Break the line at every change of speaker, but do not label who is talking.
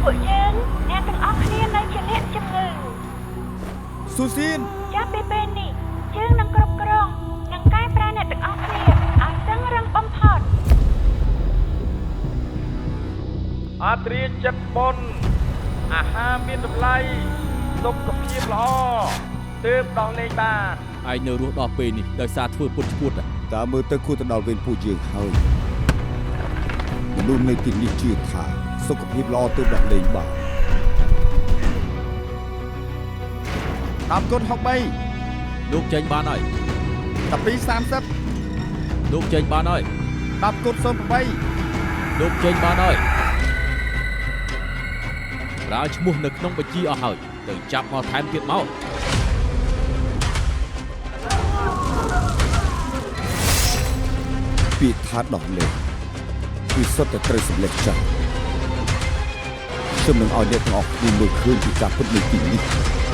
ពួកយើងអ្នកទាំងអស់គ្នានៅជាអ្នកជំងឺ
ស៊ូស៊ីន
ចាប់ពីពេលនេះយើងនឹងគ្រប់គ្រងនិងកែប្រែអ្នកទាំងអស់គ្នាឲ្យតឹងរឹងបំផុត
អត្រាចិត្តបុណ្យអាហារមានតម្លៃសុខភាពល្អទើបដោះលែងបាន
ឯងនៅរស់ដល់ពេលនេះដោយសារធ្វើពុតឈួតហ៎
តើមើលទៅគួរទៅដល់វេនពួកយើងហើយមនុស្សនៅទីនេះជឿថាសុខភាពល្អទើបដោះលែងបាន
10គុណ63
លោកចេញបានហើយ
12 30
លោកចេញបានហើយ
10គុណ08
លោកចេញបានហើយប្រើឈ្មោះនៅក្នុងបញ្ជីអស់ហើយទៅចាប់មកថែមទៀតមក
ពាក្យថាដោះលែងគឺសុទ្ធតែត្រូវសម្លេចចាស់ខ្ញុំនឹងឲ្យអ្នកទាំងអស់គ្នាមើលឃើញពីការពិតនៃទីនេះ។